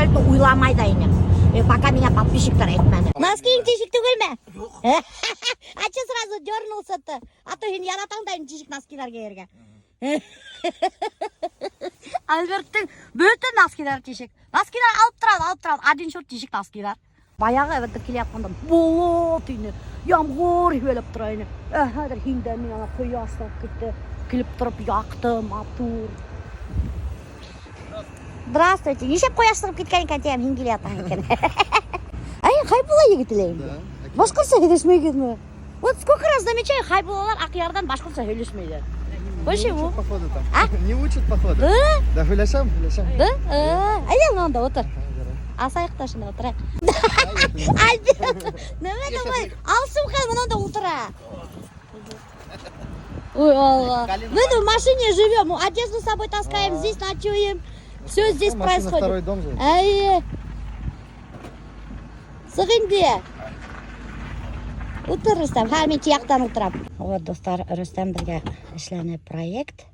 Альбертты уйламай ҙа инем. Пока миңә подписчиктар әйтмәне. Носкиң тишек түгелме? А че сразу дернулся-то? А то һин яратаң да инде тишек носкилар кейергә. Альберттың бөтөн носкилары тишек. Носкилар алып торады, алып торады. Один черт тишек носкилар. Баяғы беҙ килә ятҡанда болот ине, ямғыр һибәләп тора ине. Ә хәҙер һиндә мин ана ҡояш сығып китте. Килеп тороп яҡты, матур. Здравствуйте. Нишләп ҡояш сығып киткән икән тием, һин килә ятаң икән. Ай, Хайбулла егете лә инде. Да. Башҡортса һөйләшмәйһегеҙме? Вот сколько раз замечаю, Хайбуллалар Аҡъярҙан башҡортса һөйләшмәйҙәр. Почему? Не учат, походу, там. А? Не учат, походу. Да? Да, һөйләшәм, һөйләшәм. Да? Әйҙә унда ултыр. Ага, ярай. Асайыҡ та шунда ултырайыҡ. Да, Альберт, нимә давай, алсын ҡыҙ бында ултыра. Ой, Алла. Мы в машине живем, одежду с собой таскаем, А. здесь ночуем. Все здесь Машина происходит. второй дом же. Әйе. Сыҡ инде. Ултыр, Рөстәм. Һа, мин яҡтан ултырам. Вот, дуҫтар, Рөстәм беҙгә эшләне проект.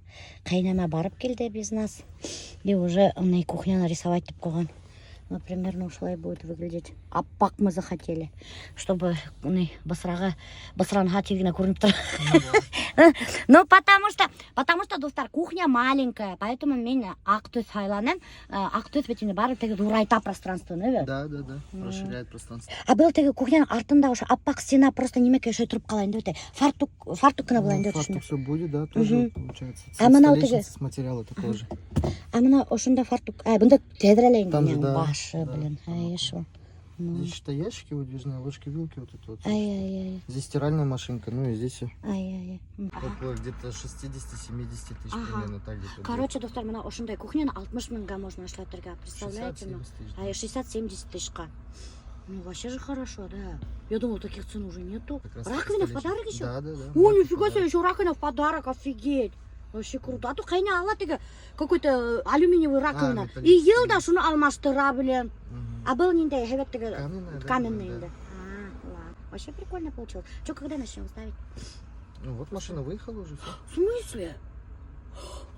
Ҡәйнәмә барып килде без нас. И уже уны кухняны рисовать итеп ҡуйған. Ну, примерно ошолай будет выглядеть. Аппаҡ мы захотели, чтобы ни, бысрағы, бысранһа тиҙ генә күренеп тора. Ну, потому что, дуҫтар, кухня маленькая, поэтому мин аҡ төҫ һайланым. Аҡ төҫ бит инде барыбер теге ҙурайта пространствоны, бит. Да. Расширяет пространство. А был теге кухняның артында ошо аппаҡ стена просто нимәкәй ошолай тороп ҡала инде үтә. Фартук, фартук ҡына була Ну, инде фартук ошонда. Все будет, да, тоже Мгм. Получается. А мынау теге- Столешница с материала такого же. А мына ошонда фартук. А, бында тәҙрә лә инде. Там же, Минең да, башы, да. блин. Ай, шул. Ну. Здесь что, ящики выдвижные, ложки, вилки, вот это вот. Ай, ай, ай. Здесь стиральная машинка, ну и здесь Ай, ай, ай. Около где-то 60-70 тысяч примерно так где-то будет. Короче, дуҫтар, мына ошондай кухняны 60 меңгә можно эшләтергә, представляете? 60-70 тысяч. А 60-70 тысячка. Ну, вообще же хорошо, да. Я думала, таких цен уже нету. Как раз Раковина в столешница. подарок еще? Да. О, Раковина нифига в себе, подарок. еще раковина в подарок, офигеть. Вообще круто. А то ҡәйнә ала теге какой-то алюминиевый раковина. И Металлический. йыл да шуны алмаштыра, блин. Мгм. А был ниндәй һәйбәт теге Каменная, да, каменный да. инде. А, ладно. Вообще прикольно получилось. Че, когда начнем ставить? Ну вот машина выехала уже, все. В смысле?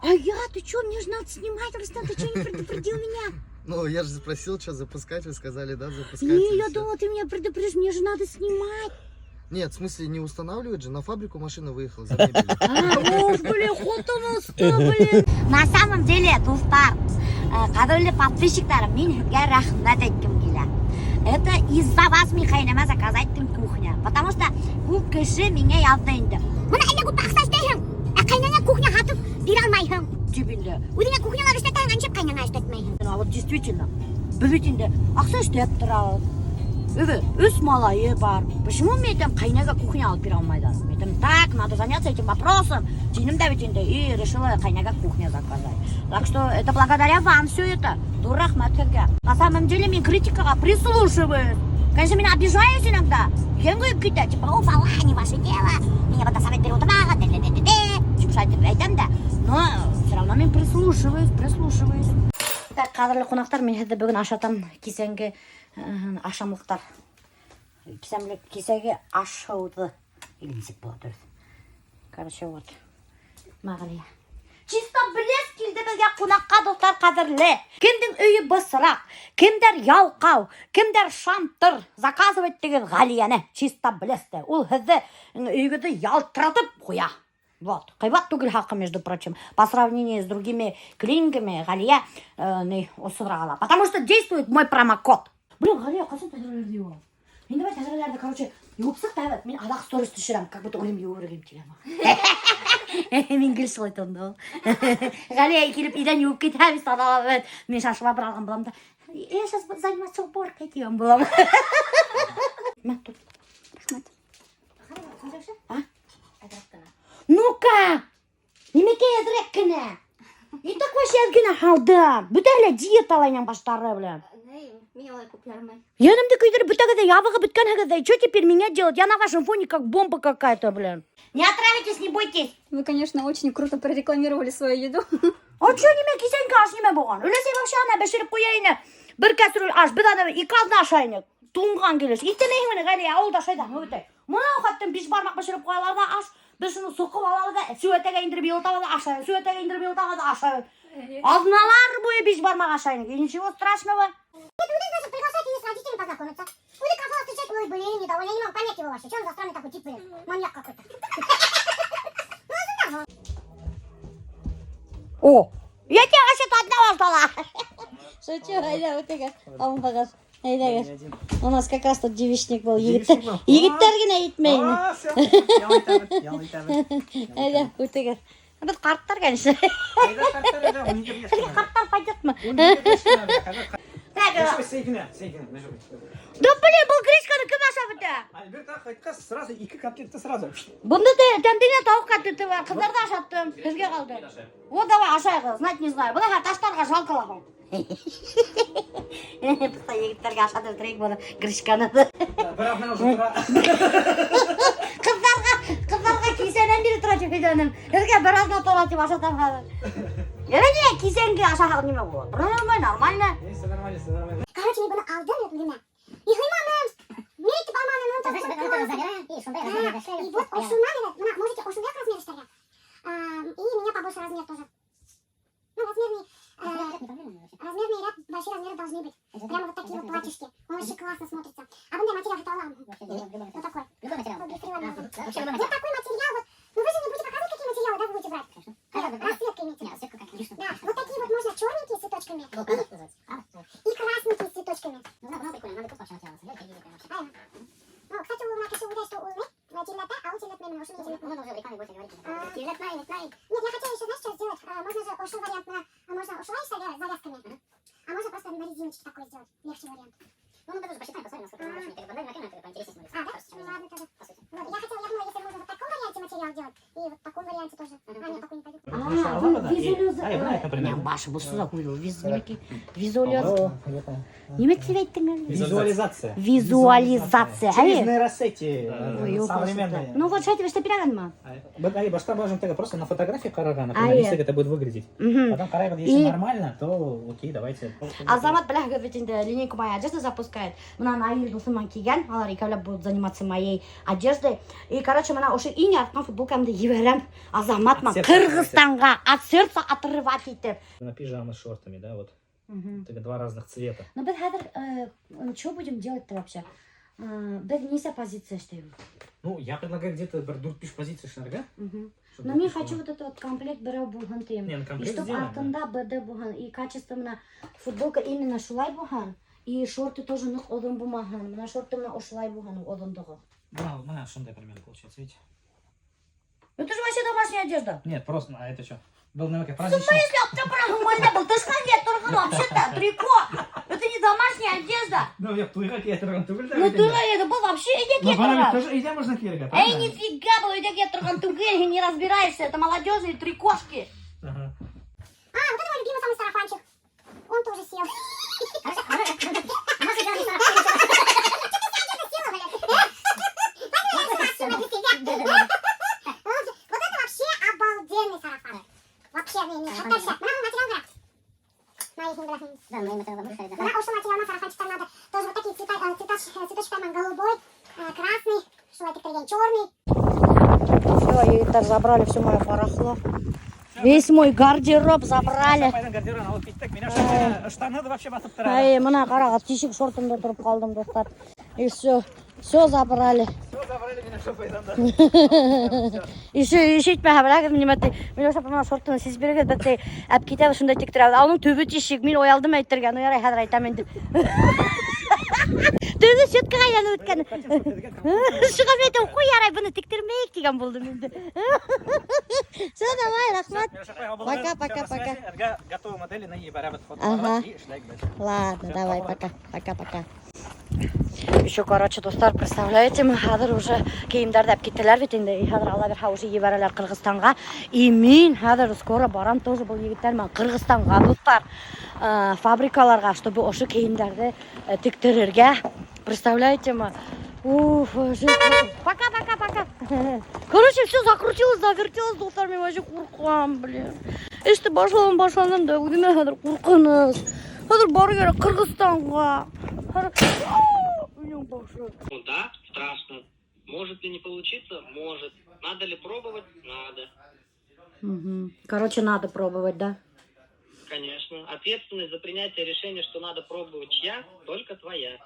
А я, ты что, мне же надо снимать, Рустам, ты что не предупредил меня? Ну, я же спросил, что запускать, вы сказали, да, запускать. Не, И я всё. думала, ты меня предупредишь, мне же надо снимать. Нет, в смысле, не устанавливать же, на фабрику машина выехала за мебелью. А, уф, блин, ҡотом блин. На самом деле, дуҫтар, ҡәҙерле подписчиктарым, мин һеҙгә рәхмәт әйткем килә. Это из-за вас мин ҡәйнәмә заказать иттем кухня. Потому что күп кеше миңә яҙҙы инде. Бына әллә күп аҡса эшләйһең, ә ҡәйнәңә кухня һатып бирә алмайһың, тип инде. Үҙеңә кухнялар эшләтәһең, ә нишләп ҡәйнәңә эшләтмәйһең? А вот действительно, беҙ бит инде аҡса эшләп торабыҙ. Эйе, өс малайы бар. Почему мин әйтәм, ҡәйнәгә кухня алып бирә алмайҙар? Мин әйтәм, так, надо заняться этим вопросом. Тинем дә бит инде, и решила ҡәйнәгә кухня заказать. Так что это благодаря вам все это. Ҙур рәхмәт һеҙгә. На самом деле мин критикаға прислушиваюсь. Конечно, мин обижаюсь иногда. Йән ҡойоп китә, типа, о, бала, не ваше дело. Миңә бында совет биреп ултырмағыҙ, дә-дә-дә-дә. Тип шулай итеп әйтәм дә. Но все равно мин прислушиваюсь, прислушиваюсь. Так, ҡәҙерле ҡунаҡтар, мин һеҙҙе бөгөн ашатам кисәнге ашамлыҡтар. Кисәмлек, кисәге аш-һыуҙы. Или нисек була дөрөҫ. Короче, вот. Мәғәлиә. Чисто блеск килде беҙгә ҡунаҡҡа, дуҫтар, ҡәҙерле. Кемдең өйө бысраҡ, кемдәр ялҡау, кемдәр шантыр. Заказывать итегеҙ Ғәлиәне. Чисто блеск. Ул һеҙҙе өйөгөҙҙө ялтыратып ҡуя. Вот. Ҡыйбат түгел хаҡы, между прочим. По сравнению с другими клиниками, Ғәлиә ни, осһоҙораҡ ала. Потому что действует мой промокод. Блин, Ғәлиә, ҡасан тәҙрәләрҙе йыуа? Мин давай тәҙрәләрҙе, короче, йыуып сыҡ та, мин аҙаҡ сторис төшөрәм, как будто үҙем йыуып йөрөгән тигән. Мин гел шулай итәм. Ғәлиә килеп иҙән йыуып китә, бит таҙалап. Мин шашыла бер алған булам да. Я сейчас буду заниматься уборкой тигән булам. Мә, тут. Рәхмәт. А? Ну-ка! Нимәкәй әҙерәк кенә? И так вообще әҙ генә һалдым. Бөтәһе лә диетала инең баштары, блин. Ни, мин улай күп ярмай. Йәнемде көйҙөрөп бөтәгеҙ ҙә ябығып бөткәнһегеҙ ҙә. Что теперь меня делать? Я на вашем фоне как бомба какая-то, блин. Не отравитесь, не бойтесь. Вы, конечно, очень круто прорекламировали свою еду. А что нимә кисәнге аш нимә булған? Өләсәй вообще ана бешереп ҡуя ине. Бер кәстрүл аш, беҙ ана ике аҙна ашай инек. Туңған килеш. Иҫтәмәйһең мине, Ғәлиә, ауылда ашайҙар, үтә. Мынау хәттә бишбармаҡ бешереп ҡуялар ҙа аш. Беҙ шуны соҡоп алабыҙ ҙа, сеүәтәгә индереп йылытабыҙ ҙа ашайбыҙ. Сеүәтәгә индереп йылытабыҙ ҙа ашайбыҙ. Аҙналар буйы бишбармаҡ ашай инек. И ничего страшного. Познакомиться. Үҙе кафела встречать, ой, блин, недовольна. Я не могу понять его вообще. Что он за странный такой тип, блин? Маньяк какой-то. Ну, О, я тебя вообще-то одного ждала. Шучу, әйҙә, үтегеҙ. Алмағыҙ. Әйҙәгеҙ. У нас как раз тут девичник был. Егеттәр, Девичник был? егеттәр генә етмәй. А, все. Ял итәбеҙ, ял итәбеҙ. Әйҙә, үтегеҙ. Беҙ ҡарттар, конечно. Әйҙә, ҡарттар, әйҙә, 17 йәш кенә. Ҡарттар пойдет мы. 17 йәш кенә, хәҙер. Так, Мәшәү, сейкенә, сейкенә, мәшәү. Да блин, был гречканы кем ашап бөтә? Альберт ҡайтҡас сразу ике котлетты сразу. Бында тәмле тауыҡ котлеты бар. Ҡыҙҙарҙы ашаттым. Һеҙгә ҡалды. Вот давай ашайғыҙ, знать не знаю. Бына таштарға жалко ла. Бында егеттәргә ашатып бөтөрәйек быны гречканы. Бер аҙна уже тора. Ҡыҙҙарға, ҡыҙҙарға кисәнән бирле тора тип әйтәм. Һеҙгә бер аҙна тора тип ашатам хәҙер. Йә ни кисәнге ашаһаҡ нимә була? Нормально, нормально. Все нормально, все нормально. Короче, мин быны алдым үҙемә. И һыйманым. Мин итеп алманым. Он тоже. И вот ошонан, бына, можете ошондай размер эшләргә. И меня побольше размер тоже. Ну, размерный ряд, большие размеры должны быть. Прямо вот такие вот платьишки. Он вообще классно смотрится. А бындай материал это алам. Вот такой. Вот Вот такой материал вот. Ну вы же не будете показывать, какие материалы, да, вы будете брать? Расцветка имеете. Да, вот такие вот можно черненькие с цветочками. И красненькие с цветочками. А, ну, кстати, у меня кеше уйлай, что ул тирләтә, а ул тирләтмәй, ошоно тирләтмәй. Нет, я хотела еще, знаешь, что сделать? Можно же ошо вариант, можно ошолай эшләргә завязками. А можно просто на резиночке такой сделать. Легче вариант. А, да? Ну ладно тоже. Вот, я хотела, я думала, если можно вот в таком варианте материал делать, и вот в таком варианте тоже. А, нет, такой не пойдет. А, башы был сюда ҡуйҙы. Визуализация. Нимә тип әйттең әле? Визуализация. Визуализация. Через Әйе. нейросети Ой, современные. Ну вот шулай тип эшләп бирәгәнме? Беҙ башта можем тогда просто на фотографии ҡарарға, например, Әйе. если это будет выглядеть. Мгм. Потом ҡарайбыҙ, если нормально, то окей, давайте. Азамат беләһегеҙ бит инде линейку моей одежды запускает. Бына Наиль дуҫым менән килгән, улар икәүләп будут заниматься моей одеждой. И, короче, бына ошо иң яратҡан футболкамды ебәрәм Азамат менән От сердца. Ҡырғыҙстанға от сердца отрывать итеп. На пижамы с шортами, да, вот. Только два разных цвета. Ну, беҙ хәҙер, что будем делать-то вообще? Беҙ нисә позиция эшләйбеҙ? Ну, я предлагаю где-то бер дүрт-биш позиция эшләргә. Но мин хочу вот этот вот комплект берәү булһын тием. Не, ну, И комплект чтоб сделаем, артында БД булһын, и качество бына футболка именно шулай булһын, и шорты тоже ныҡ оҙон булмаһын. Бына шорты бына ошолай булһын оҙонлоғо. Бына, бына шундай примерно получается, видите? Это же вообще домашняя одежда. Нет, просто, а это что? Был, наверное, праздничный. Нормально был, тышҡа кейә торған вообще-то трико. Это не домашняя одежда. Ну, я туйға кейә торған түгел. Ну туйға это был вообще өйҙә Ну, кейә бына бит торған. тоже өйҙә можно кейергә, Эй, правильно? нифига был өйҙә кейә торған түгел, не разбираешься, это молодежные трикошки. Ага. А, вот это мой любимый самый сарафанчик. Он тоже сел. Что ты села, блядь? Вот это вообще обалденный сарафан. Вообще, не, не, хәтәр шәп. Бына был материал ҡара. Бына ошо материалына сарафанчиктар надо. Тоже вот такие цвета, цветочки голубой, красный, шулай тектергән, черный. Все, егеттәр забрали все мое барахло. Весь мой гардероб забрали. Апайҙың гардеробын алып киттек. Минең штаны да вообще баҫып тора. Ай, бына ҡарағыҙ, тишек шортымда тороп ҡалдым, дуҫтар. И все, все забрали. Все забрали минең апайҙан да. Еще ишетмәһә беләгеҙ нимә ти. Мин ошо бына шортын сисеп бирегеҙ, бәлки әп китәбеҙ шундай тектерәбеҙ. Ә уның төбө тишек, мин оялдым әйтергә. Ну ярай, хәҙер әйтәм инде. Төбө сеткаға әйләнеп бөткән. Шуға мин әйтәм, ҡуй ярай, быны тектермәйек тигән булдым инде. Все, давай, рәхмәт. Пока, пока, пока. Готовые модели на ебәрәбеҙ Ага. и эшләйбеҙ. Ладно, давай, пока, пока, пока. Еще, короче, дуҫтар, представляете, мы хәҙер уже кейемдәрҙе әп киттеләр бит инде. И хәҙер Алла бирһә уже ебәрәләр Ҡырғыҙстанға. И мин хәҙер скоро барам тоже был егеттәр менән Ҡырғыҙстанға, дуҫтар. Фабрикаларға, чтобы ошо кейемдәрҙе тектерергә. Представляете мы? Уф, вообще. Пока, пока, пока. Короче, все закрутилось, завертелось, дуҫтар, мин вообще ҡурҡам, блин. Эште башланым, башланым да, үҙемә хәҙер ҡурҡыныс. Хәҙер барыр кәрәк Ҡырғыҙстанға. Хәҙер. Минең башым. Ну да, страшно. Может ли не получиться? Может. Надо ли пробовать? Надо. Мгм. Короче, надо пробовать, да? Конечно. Ответственность за принятие решения, что надо пробовать, чья? Только твоя.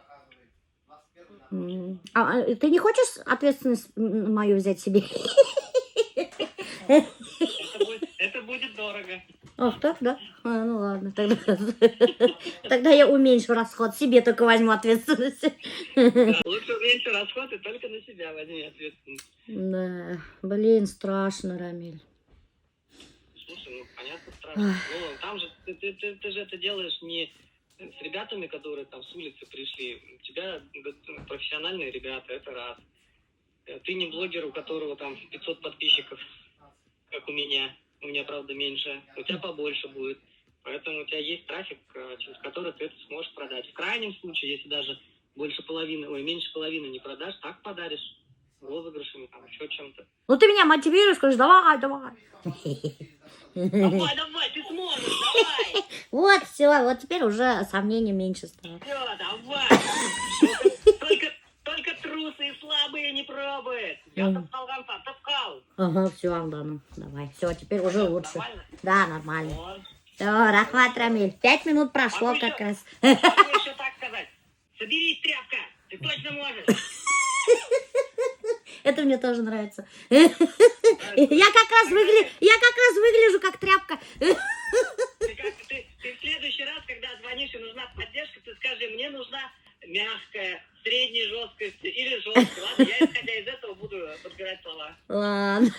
А ты не хочешь ответственность мою взять себе? Это будет дорого. Ох, так, да? А, ну ладно, тогда я уменьшу расход, себе только возьму ответственность. Лучше уменьши расход и только на себя возьми ответственность. Да, блин, страшно, Рамиль. Слушай, ну понятно, страшно. Ну, там же ты же это делаешь не с ребятами, которые там с улицы пришли. У тебя профессиональные ребята, это раз. Ты не блогер, у которого там 500 подписчиков, как у меня. У меня, правда, меньше. У тебя побольше будет. Поэтому у тебя есть трафик, через который ты это сможешь продать. В крайнем случае, если даже больше половины, ой, меньше половины не продашь, так подаришь розыгрышами, там, еще чем-то. Ну ты меня мотивируешь, скажешь, давай, давай. Давай, давай, ты сможешь, давай! Вот, все, вот теперь уже сомнений меньше стало. Все, давай! Только трусы и слабые не пробуют. Я топтал, топтал. Ага, все, аңланым. Давай, все, теперь уже лучше. Нормально? Да, нормально. Вот. Все, рәхмәт, Рамиль. 5 минут прошло Могу как раз. Могу еще так сказать. Соберись, тряпка, ты точно можешь. Это мне тоже нравится. Я как раз выгляжу как тряпка. Ты в следующий раз, когда звонишь и нужна поддержка, ты скажи, мне нужна мягкая, средней жесткости или жесткая. Ладно, я исходя из этого буду подбирать слова. Ладно.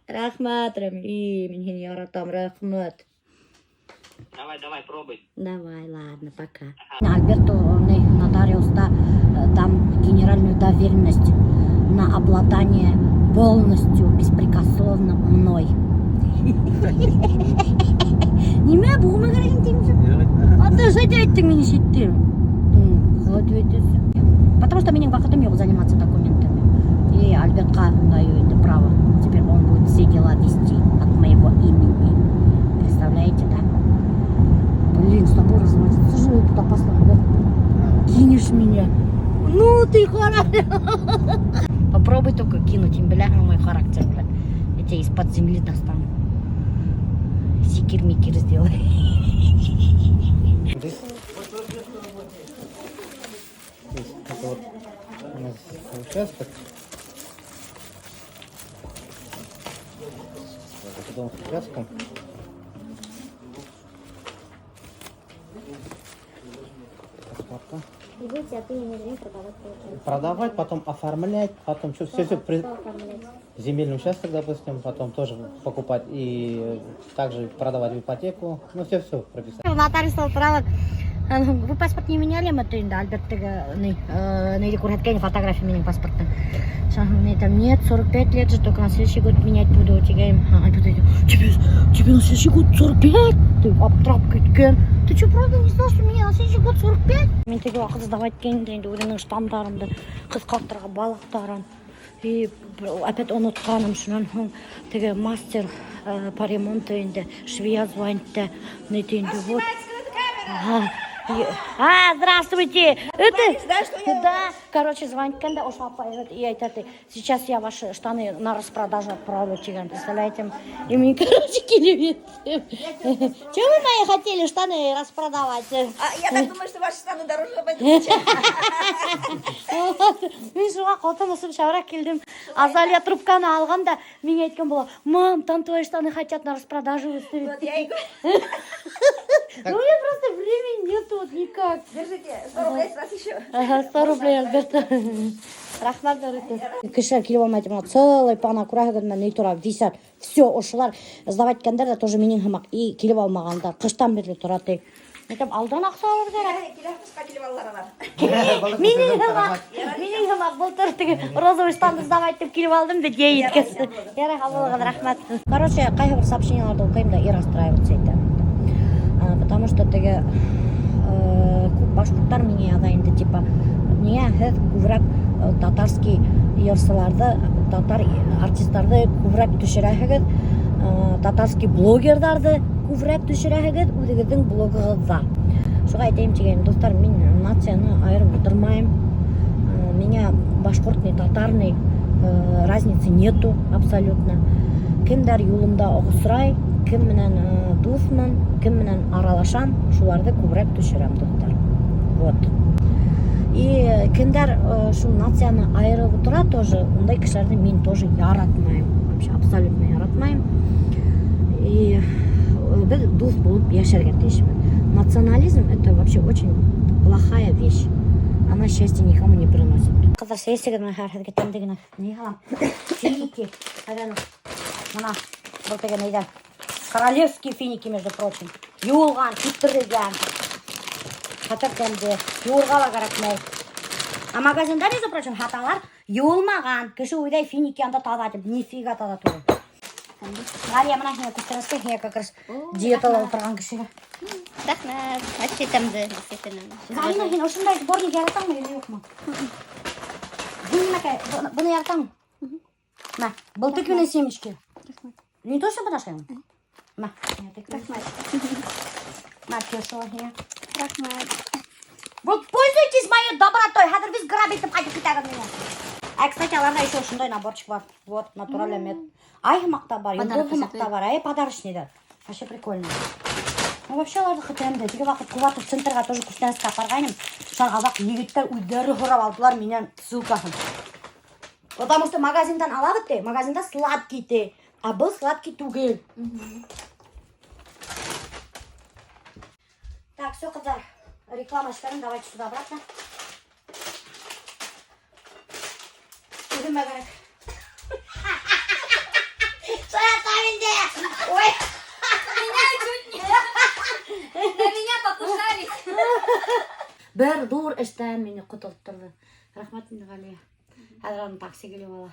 Рәхмәт, Рамиль. И, мин һине яратам, рәхмәт. Давай, давай, пробуй. Давай, ладно, пока. Альберту нотариуста дам генеральную доверенность на обладание полностью, беспрекословно мной. Нимә булмай тиһең? А ты же әйттең, мин ишеттем. Вот әйтәсең. Потому что минең ваҡытым юҡ заниматься документами. И Альбертҡа даю это право. Теперь он будет все дела вести от моего имени. Представляете, да? Блин, с тобой разводиться же тут опасно, Альберт. Кинешь меня. Ну ты характер. Попробуй только кинуть им, бля, мой характер, бля. Я тебя из-под земли достану. Сикир-микир сделай. Здесь, здесь это вот у нас участок. Это дом с участком. Паспорта. И будете от имени жены продавать, получается. Продавать, потом оформлять, потом что, все, все, Что оформлять? Земельный участок, допустим, потом тоже покупать и также продавать в ипотеку. Ну, все-все прописать. Нотариус ултыралар. Вы паспорт не меняли мы инде Альберт теге ни күрһәткән фотография минең паспорттың. Мин әйтәм, нет, 45 лет же, только на следующий год менять буду тигәйнем. Альберт әйтә, тебе на следующий год 45? Ты аптырап киткән. Ты что, правда не знал, что мне на следующий год 45? Мин теге ваҡыт сдавать иткәндә инде үҙемдең штандарымды ҡыҫҡартырға балаҡтарын. И опять онотҡаным, шунан һуң теге мастер по ремонту инде швея звонит ни инде вот. Ага. А, здравствуйте! Это... Да, что я... Да, короче, звонит да ошо апай и әйтә, сейчас я ваши штаны на распродажу отправлю, тигән, представляете? И мне, короче, килеп Чего вы мои хотели штаны распродавать? А, я так думаю, что ваши штаны дороже обойдутся, чем Вот. Мин шуға ҡотом осоп шәберәк килдем. Азалия трубканы алған да миңә әйткән була, мам, там твои штаны хотят на распродажу выставить. Вот я и говорю. Ну, у меня просто времени нету вот никак. Держите, 100 рублей с вас еще. Ага, 100 рублей, Альберт. Рәхмәт, Альберт. Кешеләр килеп алмай бына целый пана күрәһегеҙ ни тора, висят. Все, ошолар сдавать иткәндәр ҙә тоже минең һымаҡ и килеп алмағандар. Ҡыштан бирле тора ти. Әйтәм, алдан аҡса алыр кәрәк. Килә ҡышҡа килеп алалар алар. Минең һымаҡ, минең һымаҡ былтыр теге розовый штанды сдавать итеп килеп алдым да йәй еткәс. Ярай, һау рәхмәт. Короче, ҡайһы бер сообщенияларҙы уҡыйым да и расстраиваться итәм. Потому что теге күп башҡорттар миңә яҙа инде, типа, ниңә һеҙ күберәк татарский йырсыларҙы, татар артистарҙы күберәк төшөрәһегеҙ, татарский блогерҙарҙы күберәк төшөрәһегеҙ үҙегеҙҙең блогығыҙҙа. Шуға әйтәйем тигәйнем, дуҫтар, мин нацияны айырып ултырмайым. Миңә башҡорт ни, татар ни, разницы нету абсолютно. Кемдәр юлымда осрай, кем менән дуҫмын, кем менән аралашам, шуларҙы күберәк төшөрәм, дуҫтар. Вот. И кемдәр шул нацияны айырып ултыра тоже, ундай кешеләрҙе мин тоже яратмайым. Вообще абсолютно яратмайым. И беҙ дуҫ булып йәшәргә тейешбеҙ. Национализм — это вообще очень плохая вещь. Она счастье никому не приносит. Ҡыҙҙар, сәй эсегеҙ, мин хәҙер һеҙгә тәмле генә ни һалам? Финики. Әгәр мына был теге нейҙән. Королевские финики, между прочим. Йыуылған, киптерелгән. Хәтәр тәмле. Йыуырға ла кәрәкмәй. А магазинда, между прочим, һаталар йыуылмаған. Кеше уйлай, финики анда таҙа тип. Нифига таҙа түгел. Ғәлиә, мына һиңә күстәнәскә, һиңә как раз диетала ултырған кешегә. Рәхмәт. Вообще тәмле, действительно. Зарина, һин ошондай сборник яратаңмы или юҡмы? Был нимәкәй? Быны яратаңмы? Мә, был тыквенные семечки. Не то, что подошли? Мә, Рәхмәт. Мә, кешо һиңә. Рәхмәт. Вот пользуйтесь моей добротой. Хәҙер беҙ грабить итеп ҡайтып китәбеҙ мине. А, кстати, уларҙа еще ошондай наборчик бар. Вот, натуральный мед. Ай һымаҡ та бар, Подарок йондоҙ һымаҡ та бар. Ай, подарочный ҙар. Вообще прикольно. Ну, вообще уларҙыҡы тәмле. Теге ваҡыт Ҡубатов центрға тоже күстәнәскә апарғайным. Шунан аҙаҡ егеттәр үҙҙәре һорап алдылар минән ссылкаһын. Потому что магазиндан алабыҙ ти, магазинда сладкий ти. А был сладкий түгел. Так, все, ҡыҙҙар, реклама эшләрен, давайте сюда обратно. Үҙемә кәрәк. Шаятам инде. Ой. Меня чуть не... На меня покушались. Бер ҙур эштән мине ҡотолтторҙо. Рәхмәт инде, Ғәлиә. Хәҙер аны такси килеп ала.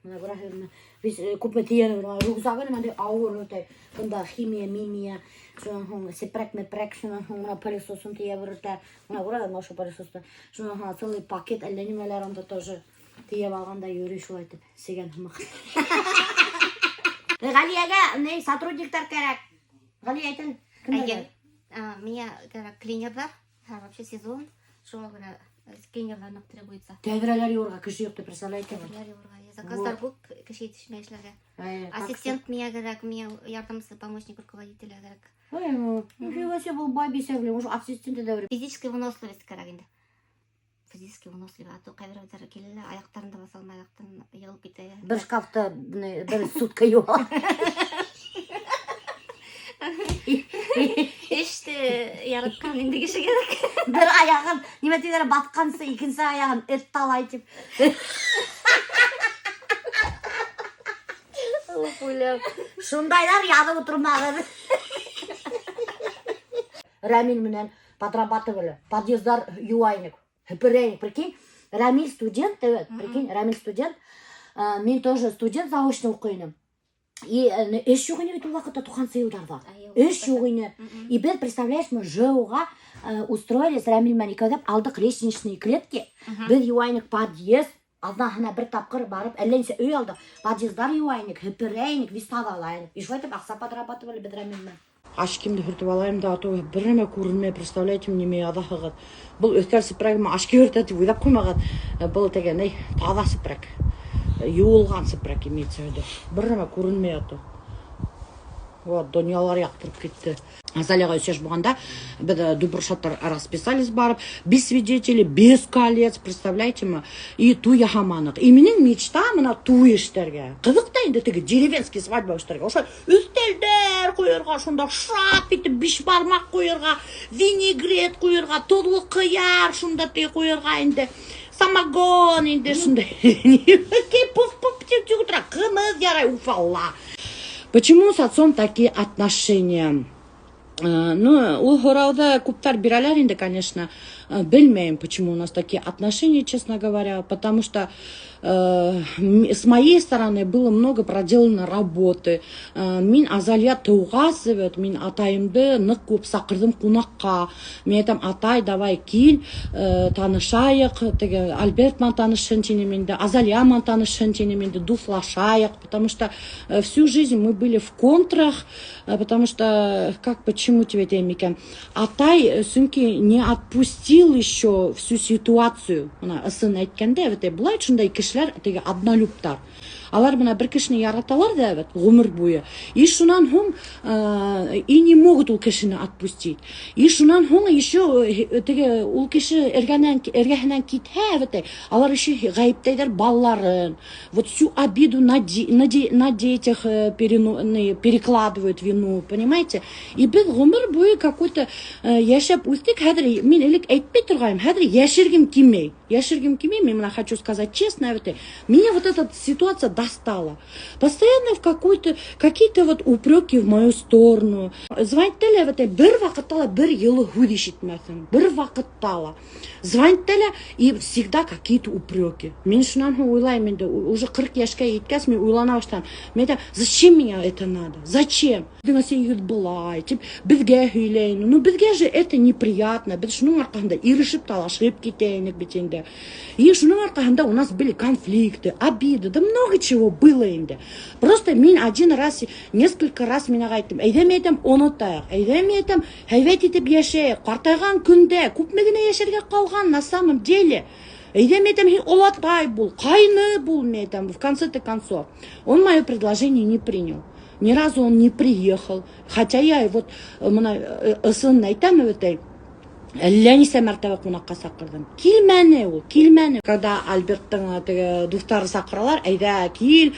Мына күрәһегеҙме? Беҙ күпме тейәнек, рюкзагы ниндәй ауыр үтә. Бында химия, мимия, шунан һуң сепрәк, мепрәк, шунан һуң мына пылесосын тейәп йөрөтә. Мына күрәһегеҙме ошо пылесосты? Шунан һуң целый пакет әллә нимәләр унда тоже тейәп алған да йөрөй шулай итеп, сегән һымаҡ. Ғәлиәгә ни сотрудниктар кәрәк. Ғәлиә, әйт әле, кемдәр Әйе. кәрәк? Миңә кәрәк клинерҙар. Хәҙер вообще сезон. Шуға күрә клинерҙар ныҡ требуется. Тәҙрәләр йыуырға кеше юҡ тип представляете? Тәҙрәләр йыуырға. Заказдар күп, кеше етешмәй эшләргә. Әй, так Ассистент миңә кәрәк, миңә ярҙамсы, помощник руководителя кәрәк. Ой, ну, нифига себе, был бай бисә, блин, уже ассистенты да бер. Физическая выносливость кәрәк инде. Физически выносливый, а то ҡайһы берәүҙәр килә лә аяҡтарын да баҫа алмай, аяҡтан йығылып китә. Бер шкафта не, бер сутка йыуа. Эште яратҡан инде кеше кәрәк. Бер аяғын, нимә тиҙәр, батҡансы, икенсе аяғын эт талай тип. Шундайҙар яҙып ултырмағыҙ. Рәмил менән подрабатывали, подъездар йыуа инек, һеперә инек, прикинь. Рәмил студент, evet, прикинь, Рәмил студент. Мин тоже студент, заочно уҡый инем. И эш юҡ ине бит ул ваҡытта, туҡһансы йылдарҙа. Эш юҡ ине. И беҙ, представляешь, мы ЖЭУға устроились Рәмил менән икәүләп, алдыҡ лестничные клетки. Беҙ йыуа инек подъезд, аҙнаһына бер тапҡыр барып, әллә нисә өй алдыҡ. Подъездар йыуа инек, һеперә инек, вис таҙалай инек. И шулай итеп аҡса подрабатывали беҙ Рәмил менән. Очкимде һөртөп алайым да, а то бер нәмә күренмәй, представляете, нимә яҙаһығыҙ. Был өҫтәл сепрәгемә очки һөртә тип уйлап ҡуймағыҙ. Был теге ни, таҙа сепрәк. Йыуылған сепрәк имеется в виду. Бер нәмә күренмәй ато. Вот, донъялар яҡтырып китте. Азалияға өс йәш булғанда беҙ Дубршаттар расписались барып, без свидетелей, без колец, представляете ме? И туй яһаманыҡ. И минең мечта мына туй эшләргә. Ҡыҙыҡ та инде теге деревенский свадьба эшләргә. Ошо өҫтәлдәр ҡуйырға, шунда шап итеп биш бармаҡ ҡуйырға, винегрет ҡуйырға, тоҙло ҡыяр шунда теге ҡуйырға инде. Самогон инде шундай. Пуф-пуф тип тип ултыра. Ҡымыҙ ярай, уфалла. Почему с отцом такие отношения? Ну, ул һорауҙы күптәр бирәләр инде, конечно. Белмәйем, почему у нас такие отношения, честно говоря, потому что с моей стороны было много проделано работы. Мин Азалия тыуғас, вот, мин атайымды ныҡ күп саҡырҙым ҡунаҡҡа. Мин әйтәм, атай, давай кил, танышайыҡ, теге Альберт менән танышһын тинем инде, Азалия менән танышһын тинем инде, дуҫлашайыҡ, потому что всю жизнь мы были в контрах, потому что, как, почему тебе әйтәйем икән, атай, сөнки не отпустил еще всю ситуацию. Мына ысын әйткәндә, вот, былай шундай кешеләр, теге однолюбтар. Алар бына бер кешене яраталар да бит ғүмер буйы. И шунан һуң и не могут ул кешене отпустить. И шунан һуң еще теге ул кеше эргәнән эргәһенән китһә бит, алар еще ғәйепләйҙәр балаларын. Вот всю обиду на детях перекладывают вину, понимаете? И беҙ ғүмер буйы какой-то йәшәп үҫтек. Хәҙер мин элек әйтмәй торғайным, хәҙер йәшергем килмәй. Йәшергем килмәй, мин бына хочу сказать честно, вот, меня вот эта ситуация достала. Постоянно в какой-то, какие-то вот упреки в мою сторону. Звонит ла, вот, бер ваҡытта ла бер йылы һүҙ ишетмәҫһең. Бер ваҡытта ла. Звонит ла, и всегда какие-то упреки. Мин шунан һуң уйлайым инде, уже 40 йәшкә еткәс, мин уйлана башланым. Мин әйтәм, зачем меня это надо? Зачем? Беҙҙең әсәйегеҙ былай, тип беҙгә һөйләй. Ну, беҙгә же это неприятно. Беҙ шуның арҡаһында ирешеп талашып китә инек бит инде. И шуның арҡаһында у нас были конфликты, обиды, да много чего было инде. Просто мин один раз, несколько раз мин әйттем, әйҙә, мин әйтәм, онотайыҡ, әйҙә, мин әйтәм, һәйбәт итеп йәшәйек, ҡартайған көндә күпме генә йәшәргә ҡалған на самом деле. Әйҙә, мин әйтәм, һин олатай бул, ҡайны бул, мин әйтәм, в конце-то концов. Он мое предложение не принял. Ни разу он не приехал. Хотя я вот бына ысын әйтәм бит, әллә нисә мәртәбә ҡунаҡҡа саҡырҙым. Килмәне ул, килмәне. Когда Альберттың теге дуҫтары саҡыралар, әйҙә кил,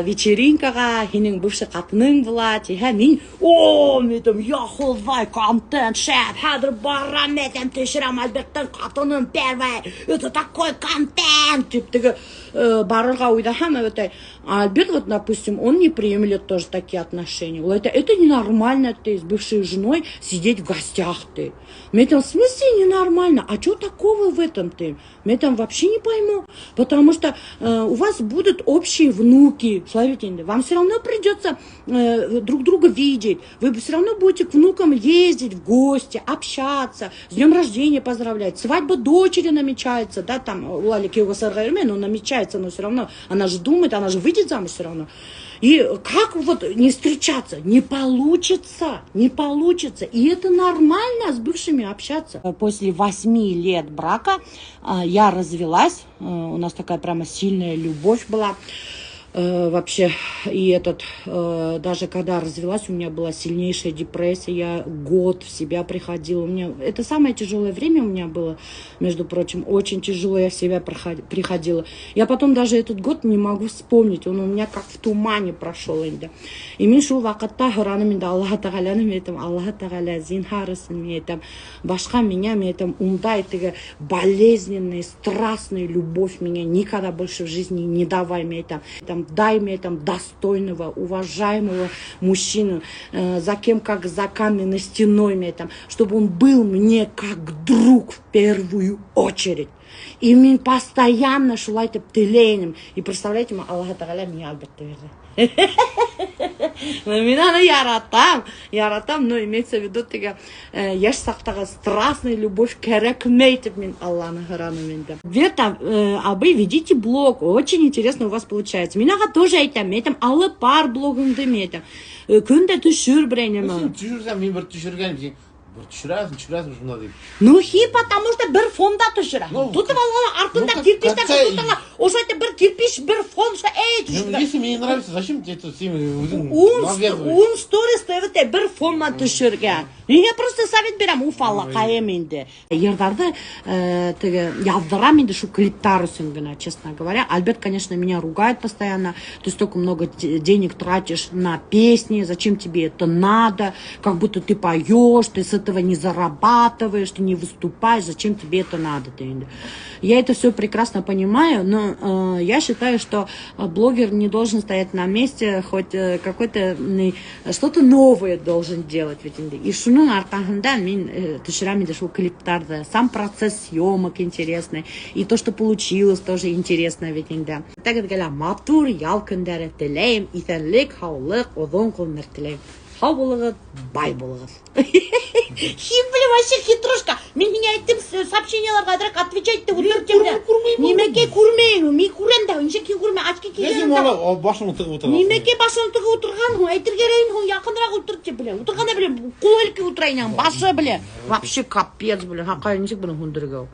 вечеринкаға, һинең бывший ҡатының була, тиһә, мин, о, мин әйтәм, я хоҙай, контент, шәп, хәҙер барам, мин әйтәм, төшөрәм Альберттың ҡатынын первый, это такой контент, тип теге барырға уйлаһам, это Альберт, вот, допустим, он не приемлет тоже такие отношения. Ул әйтә, это ненормально, ты с бывшей женой сидеть в гостях ты. Мин әйтәм, в смысле ненормально? А что такого в этом ты? Мин там вообще не пойму. Потому что у вас будут общие внуки, шулай, вам все равно придется друг друга видеть. Вы все равно будете к внукам ездить в гости, общаться, с днем рождения поздравлять. Свадьба дочери намечается, да, там, у Лалики но намечается, но все равно, она же думает, она же выйдет замуж все равно. И как вот не встречаться? Не получится, не получится. И это нормально с бывшими общаться. После 8 лет брака я развелась. У нас такая прямо сильная любовь была. Вообще, и этот, даже когда развелась, у меня была сильнейшая депрессия, я год в себя приходила. У меня, это самое тяжелое время у меня было, между прочим, очень тяжело я в себя приходила. Я потом даже этот год не могу вспомнить, он у меня как в тумане прошел инде. И мин шул ваҡытта һораным инде Аллаһ Тәғәләне, мин әйтәм, Аллаһ Тәғәлә, зинһар өсөн, мин әйтәм, башҡа миңә, мин әйтәм, ундай теге болезненный, страстный любовь меня никогда больше в жизни не давай, мин әйтәм. Там, дай мне там достойного, уважаемого мужчину, за кем как за каменной стеной, мне там, чтобы он был мне как друг в первую очередь. И мин постоянно шулай итеп теләйем. И представляете, Аллаһ Тәғәлә миңә Альбертты бирҙе. Мин аны яратам, яратам, но имеется в виду теге йәш саҡтағы страстный любовь кәрәкмәй тип мин Алланы һораным инде. Вета, абый, ведите блог, очень интересно у вас получается. Мин уға тоже әйтәм, мин әйтәм, алып бар блогыңды, мин әйтәм. Көн дә төшөр берәй нәмә. Һин төшөрһәң, мин бер төшөргән, һин бер төшөрәһең, төшөрәһең шунда тип. Ну хи, потому что бер фонда төшөрә. Ну, Тотоп алған артында ну, кирпичтәр какая- тотоп ошо әйтә бер кирпич, бер фон, шо эй Ну, төшөрә. если мне не нравится, зачем тебе это син үҙең Ун, навязываешь? ун сторис ТВТ бер фоннан төшөргән. Мин просто совет бирәм, уф Аллаҡайым инде. Йырҙарҙы теге яҙҙырам инде шул клиптар өсөн генә, честно говоря. Альберт, конечно, меня ругает постоянно. Ты столько много денег тратишь на песни, зачем тебе это надо? Как будто ты поешь, ты с этого не зарабатываешь, ты не выступаешь, зачем тебе это надо? Ты инде. Я это все прекрасно понимаю, но я считаю, что блогер не должен стоять на месте, хоть какой-то что-то новое должен делать ведь инде. И шуның арҡаһында мин төшөрәм инде шул клиптарҙы. Сам процесс съемок интересный, и то, что получилось, тоже интересно ведь инде. Тәгеҙгә лә матур ял көндәре теләйем, иҫәнлек, һаулыҡ, оҙон ғүмер теләйем. Һау булығыҙ, бай булығыҙ. Һин, блин, вообще хитрушка. Мин һиңә әйттем, сообщенияларға әҙерәк отвечать итеп ултыр тим дә. Нимәкәй күрмәйһең, мин күрәм дә, нисек һин күрмәй, очки Я кейгән һин дә. ана башыңды тығып ултырғанһың. Нимәкәй башын тығып ултырған, әйтергә һуң яҡыныраҡ ултыр тип, блин. Ултырғанда, блин, ҡул һелкеп ултыра инең, башы, блин. Вообще капец, блин. Һаҡай нисек быны һүндерергә?